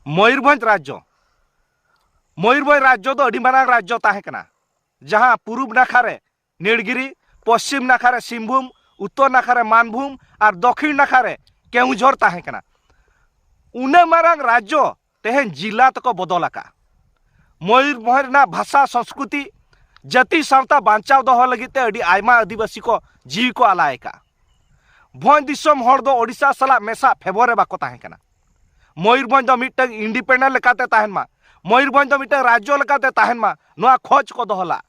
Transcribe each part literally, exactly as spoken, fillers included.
ᱢᱚᱭᱩᱨᱵᱷᱚᱸᱡᱽ ᱨᱟᱡᱽᱡᱚ᱾ ᱢᱚᱭᱩᱨᱵᱷᱚᱸᱡᱽ ᱨᱟᱡᱽᱡᱚ ᱫᱚ ᱟᱹᱰᱤ ᱢᱟᱨᱟᱝ ᱨᱟᱡᱽᱡᱚ ᱛᱟᱦᱮᱸ ᱠᱟᱱᱟ, ᱡᱟᱦᱟᱸ ᱯᱩᱨᱩᱵᱽ ᱱᱟᱠᱷᱟ ᱨᱮ ᱱᱤᱲᱜᱤᱨᱤ, ᱯᱚᱥᱪᱤᱢ ᱱᱟᱠᱷᱟ ᱨᱮ ᱥᱤᱝᱵᱷᱩᱢ, ᱩᱛᱛᱚᱨ ᱱᱟᱠᱷᱟ ᱨᱮ ᱢᱟᱱᱵᱷᱩᱢ ᱟᱨ ᱫᱚᱠᱷᱤᱱ ᱱᱟᱠᱷᱟ ᱨᱮ ᱠᱮᱣᱩᱡᱷᱚᱨ ᱛᱟᱦᱮᱸ ᱠᱟᱱᱟ᱾ ᱩᱱᱟᱹᱜ ᱢᱟᱨᱟᱝ ᱨᱟᱡᱽᱡᱚ ᱛᱮᱦᱮᱧ ᱡᱤᱞᱟ ᱛᱮᱠᱚ ᱵᱚᱫᱚᱞ ᱟᱠᱟᱫᱼᱟ᱾ ᱢᱚᱭᱩᱨᱵᱷᱚᱸᱡᱽ ᱨᱮᱱᱟᱜ ᱵᱷᱟᱥᱟ, ᱥᱚᱝᱥᱠᱨᱤᱛᱤ, ᱡᱟᱹᱛᱤ ᱥᱟᱶᱛᱟ ᱵᱟᱧᱪᱟᱣ ᱫᱚᱦᱚ ᱞᱟᱹᱜᱤᱫ ᱛᱮ ᱟᱹᱰᱤ ᱟᱭᱢᱟ ᱟᱹᱫᱤᱵᱟᱹᱥᱤ ᱠᱚ ᱡᱤᱣᱤ ᱠᱚ ᱟᱞᱟᱭ ᱟᱠᱟᱫᱼᱟ᱾ ᱵᱷᱚᱸᱡᱽ ᱫᱤᱥᱚᱢ ᱦᱚᱲ ᱫᱚ ᱳᱰᱤᱥᱟ ᱥᱟᱞᱟᱜ ᱢᱮᱥᱟ ᱯᱷᱮᱵᱚᱨ ᱨᱮ ᱵᱟᱠᱚ ᱛᱟᱦᱮᱸ ᱠᱟᱱᱟ᱾ ᱢᱚᱭᱩᱨᱵᱷᱚᱸᱡᱽ ᱫᱚ ᱢᱤᱫᱴᱟᱝ ᱤᱱᱰᱤᱯᱮᱱᱰᱮᱱᱴ ᱞᱮᱠᱟᱛᱮ ᱛᱟᱦᱮᱱ ᱢᱟ, ᱢᱚᱭᱩᱨᱵᱷᱚᱸᱡᱽ ᱫᱚ ᱢᱤᱫᱴᱟᱝ ᱨᱟᱡᱽᱡᱚ ᱞᱮᱠᱟᱛᱮ ᱛᱟᱦᱮᱱ ᱢᱟ, ᱱᱚᱣᱟ ᱠᱷᱚᱡᱽ ᱠᱚ ᱫᱚᱦᱚ ᱞᱟᱜᱼᱟ᱾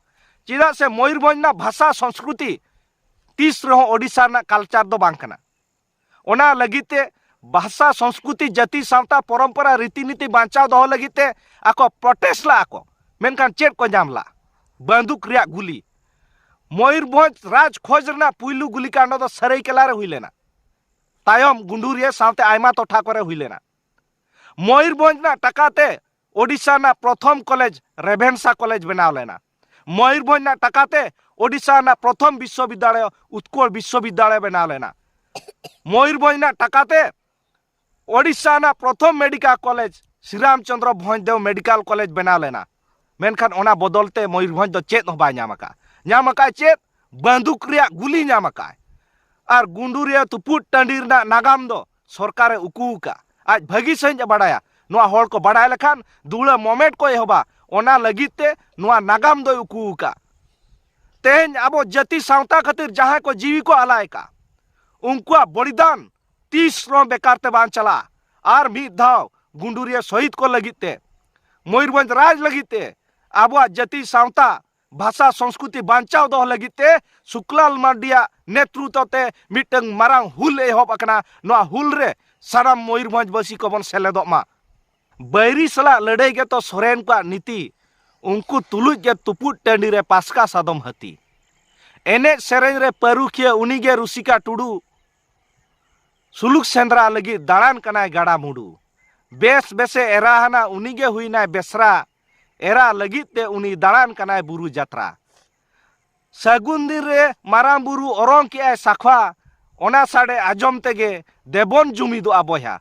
ᱪᱮᱫᱟᱜ ᱥᱮ ᱢᱚᱭᱩᱨᱵᱷᱚᱸᱡᱽ ᱨᱮᱱᱟᱜ ᱵᱷᱟᱥᱟ, ᱥᱚᱝᱥᱠᱨᱤᱛᱤ ᱛᱤᱥ ᱨᱮᱦᱚᱸ ᱳᱰᱤᱥᱟ ᱨᱮᱱᱟᱜ ᱠᱟᱞᱪᱟᱨ ᱫᱚ ᱵᱟᱝ ᱠᱟᱱᱟ᱾ ᱚᱱᱟ ᱞᱟᱹᱜᱤᱫ ᱛᱮ ᱵᱷᱟᱥᱟ, ᱥᱚᱝᱥᱠᱨᱤᱛᱤ, ᱡᱟᱹᱛᱤ, ᱥᱟᱶᱛᱟ, ᱯᱚᱨᱚᱢᱯᱚᱨᱟ, ᱨᱤᱛᱤᱱᱤᱛᱤ ᱵᱟᱧᱪᱟᱣ ᱫᱚᱦᱚ ᱞᱟᱹᱜᱤᱫ ᱛᱮ ᱟᱠᱚ ᱯᱨᱚᱴᱮᱥᱴ ᱞᱟᱜᱼᱟ ᱠᱚ᱾ ᱢᱮᱱᱠᱷᱟᱱ ᱪᱮᱫ ᱠᱚ ᱧᱟᱢ ᱞᱟᱜᱼᱟ? ᱵᱟᱱᱫᱩᱠ ᱨᱮᱭᱟᱜ ᱜᱩᱞᱤ᱾ ᱢᱚᱭᱩᱨᱵᱷᱚᱸᱡᱽ ᱨᱟᱡᱽ ᱠᱷᱚᱡᱽ ᱨᱮᱱᱟᱜ ᱯᱩᱭᱞᱩ ᱜᱩᱞᱤ ᱠᱟᱱᱰ ᱫᱚ ᱥᱟᱹᱨᱟᱹᱭᱠᱮᱞᱟ ᱨᱮ ᱦᱩᱭ ᱞᱮᱱᱟ, ᱛᱟᱭᱚᱢ ᱜᱩᱸᱰᱩᱨᱤᱭᱟᱹ ᱥᱟᱶᱛᱮ ᱟᱭᱢᱟ ᱴᱚᱴᱷᱟ ᱠᱚᱨᱮ ᱦᱩᱭ ᱞᱮᱱᱟ᱾ ᱢᱚᱭᱩᱨᱵᱷᱚᱸᱡᱽ ᱨᱮᱱᱟᱜ ᱴᱟᱠᱟ ᱛᱮ ᱳᱰᱤᱥᱟ ᱨᱮᱱᱟᱜ ᱯᱨᱚᱛᱷᱚᱢ ᱠᱚᱞᱮᱡᱽ ᱨᱮᱵᱷᱮᱱᱥᱟ ᱠᱚᱞᱮᱡᱽ ᱵᱮᱱᱟᱣ ᱞᱮᱱᱟ᱾ ᱢᱚᱭᱩᱨᱵᱷᱚᱸᱡᱽ ᱨᱮᱱᱟᱜ ᱴᱟᱠᱟ ᱛᱮ ᱳᱰᱤᱥᱟ ᱨᱮᱱᱟᱜ ᱯᱨᱚᱛᱷᱚᱢ ᱵᱤᱥᱥᱚᱵᱤᱫᱽᱫᱟᱞᱚᱭ ᱩᱛᱠᱚᱞ ᱵᱤᱥᱥᱚᱵᱤᱫᱽᱫᱟᱞᱚᱭ ᱵᱮᱱᱟᱣ ᱞᱮᱱᱟ᱾ ᱢᱚᱭᱩᱨᱵᱷᱚᱸᱡᱽ ᱨᱮᱱᱟᱜ ᱴᱟᱠᱟ ᱛᱮ ᱳᱰᱤᱥᱟ ᱨᱮᱱᱟᱜ ᱯᱨᱚᱛᱷᱚᱢ ᱢᱮᱰᱤᱠᱟᱞ ᱠᱚᱞᱮᱡᱽ ᱥᱨᱤᱨᱟᱢᱪᱚᱸᱫᱽᱨᱚ ᱵᱷᱚᱸᱡᱽ ᱫᱮᱣ ᱢᱮᱰᱤᱠᱟᱞ ᱠᱚᱞᱮᱡᱽ ᱵᱮᱱᱟᱣ ᱞᱮᱱᱟ᱾ ᱢᱮᱱᱠᱷᱟᱱ ᱚᱱᱟ ᱵᱚᱫᱚᱞ ᱛᱮ ᱢᱚᱭᱩᱨᱵᱷᱚᱸᱡᱽ ᱫᱚ ᱪᱮᱫ ᱦᱚᱸ ᱵᱟᱭ ᱧᱟᱢ ᱟᱠᱟᱫᱼᱟ᱾ ᱧᱟᱢ ᱟᱠᱟᱫᱼᱟᱭ ᱪᱮᱫ? ᱵᱟᱱᱫᱩᱠ ᱨᱮᱭᱟᱜ ᱜᱩᱞᱤ ᱧᱟᱢ ᱟᱠᱟᱫᱼᱟᱭ᱾ ᱟᱨ ᱜᱩᱸᱰᱩᱨᱤᱭᱟᱹ ᱛᱩᱯᱩᱫ ᱴᱟᱺᱰᱤ ᱨᱮᱱᱟᱜ ᱱᱟᱜᱟᱢ ᱫᱚ ᱥᱚᱨᱠᱟᱨᱮ ᱩᱠᱩ ᱟᱠᱟᱫᱼᱟ᱾ ᱟᱡ ᱵᱷᱟᱹᱜᱤ ᱥᱟᱺᱦᱤᱡ ᱮ ᱵᱟᱲᱟᱭᱟ, ᱱᱚᱣᱟ ᱦᱚᱲ ᱠᱚ ᱵᱟᱲᱟᱭ ᱞᱮᱠᱷᱟᱱ ᱫᱩᱣᱲᱟᱹ ᱢᱚᱢᱮᱱᱴ ᱠᱚ ᱮᱦᱚᱵᱟ᱾ ᱚᱱᱟ ᱞᱟᱹᱜᱤᱫ ᱛᱮ ᱱᱚᱣᱟ ᱱᱟᱜᱟᱢ ᱫᱚᱭ ᱩᱠᱩ ᱟᱠᱟᱫᱼᱟ᱾ ᱛᱮᱦᱮᱧ ᱟᱵᱚ ᱡᱟᱹᱛᱤ ᱥᱟᱶᱛᱟ ᱠᱷᱟᱹᱛᱤᱨ ᱡᱟᱦᱟᱸᱭ ᱠᱚ ᱡᱤᱣᱤ ᱠᱚ ᱟᱞᱟᱭ ᱟᱠᱟᱫᱼᱟ, ᱩᱱᱠᱩᱣᱟᱜ ᱵᱚᱞᱤᱫᱟᱱ ᱛᱤᱥ ᱨᱮᱦᱚᱸ ᱵᱮᱠᱟᱨ ᱛᱮ ᱵᱟᱝ ᱪᱟᱞᱟᱜᱼᱟ᱾ ᱟᱨ ᱢᱤᱫ ᱫᱷᱟᱣ ᱜᱩᱸᱰᱩᱨᱤᱭᱟᱹ ᱥᱚᱦᱤᱫ ᱠᱚ ᱞᱟᱹᱜᱤᱫ ᱛᱮ, ᱢᱚᱭᱩᱨᱵᱷᱚᱸᱡᱽ ᱨᱟᱡᱽ ᱞᱟᱹᱜᱤᱫ ᱛᱮ, ᱟᱵᱚᱣᱟᱜ ᱡᱟᱹᱛᱤ ᱥᱟᱶᱛᱟ ᱵᱷᱟᱥᱟ ᱥᱚᱝᱥᱠᱨᱤᱛᱤ ᱵᱟᱧᱪᱟᱣ ᱫᱚᱦᱚ ᱞᱟᱹᱜᱤᱫ ᱛᱮ ᱥᱩᱠᱞᱟᱞ ᱢᱟᱨᱰᱤᱭᱟᱜ ᱱᱮᱛᱨᱩᱛᱛᱚ ᱛᱮ ᱢᱤᱫᱴᱟᱝ ᱢᱟᱨᱟᱝ ᱦᱩᱞ ᱮᱦᱚᱵ ᱟᱠᱟᱱᱟ᱾ ᱱᱚᱣᱟ ᱦᱩᱞ ᱨᱮ ᱥᱟᱱᱟᱢ ᱢᱚᱭᱩᱨᱵᱷᱚᱸᱡᱽ ᱵᱟᱹᱥᱤ ᱠᱚᱵᱚᱱ ᱥᱮᱞᱮᱫᱚᱜ ᱢᱟ᱾ ᱵᱟᱹᱭᱨᱤ ᱥᱟᱞᱟᱜ ᱞᱟᱹᱲᱦᱟᱹᱭ ᱜᱮᱛᱚ ᱥᱚᱨᱮᱱ ᱠᱚᱣᱟᱜ ᱱᱤᱛᱤ, ᱩᱱᱠᱩ ᱛᱩᱞᱩᱡ ᱜᱮ ᱛᱩᱯᱩᱫ ᱴᱟᱺᱰᱤ ᱨᱮ ᱯᱟᱥᱠᱟ ᱥᱟᱫᱚᱢ ᱦᱟᱹᱛᱤ᱾ ᱮᱱᱮᱡ ᱥᱮᱨᱮᱧ ᱨᱮ ᱯᱟᱹᱨᱩᱠᱷᱤᱭᱟᱹ ᱩᱱᱤᱜᱮ ᱨᱩᱥᱤᱠᱟ ᱴᱩᱰᱩ, ᱥᱩᱞᱩᱠ ᱥᱮᱸᱫᱽᱨᱟ ᱞᱟᱹᱜᱤᱫ ᱫᱟᱬᱟᱱ ᱠᱟᱱᱟᱭ ᱜᱟᱰᱟ ᱢᱩᱰᱩ᱾ ᱵᱮᱥ ᱵᱮᱥᱮ ᱮᱨᱟ ᱦᱟᱱᱟ ᱩᱱᱤᱜᱮ ᱦᱩᱭᱱᱟᱭ ᱵᱮᱥᱨᱟ, ᱮᱨᱟ ᱞᱟᱹᱜᱤᱫ ᱛᱮ ᱩᱱᱤ ᱫᱟᱬᱟᱱ ᱠᱟᱱᱟᱭ ᱵᱩᱨᱩ ᱡᱟᱛᱨᱟ᱾ ᱥᱟᱹᱜᱩᱱ ᱫᱤᱱ ᱨᱮ ᱢᱟᱨᱟᱝ ᱵᱩᱨᱩ ᱚᱨᱚᱝ ᱠᱮᱜᱼᱟᱭ ᱥᱟᱠᱷᱣᱟ, ᱚᱱᱟ ᱥᱟᱰᱮ ᱟᱸᱡᱚᱢ ᱛᱮᱜᱮ ᱫᱮᱵᱚᱱ ᱡᱩᱢᱤᱫᱚᱜᱼᱟ ᱵᱚᱭᱦᱟ᱾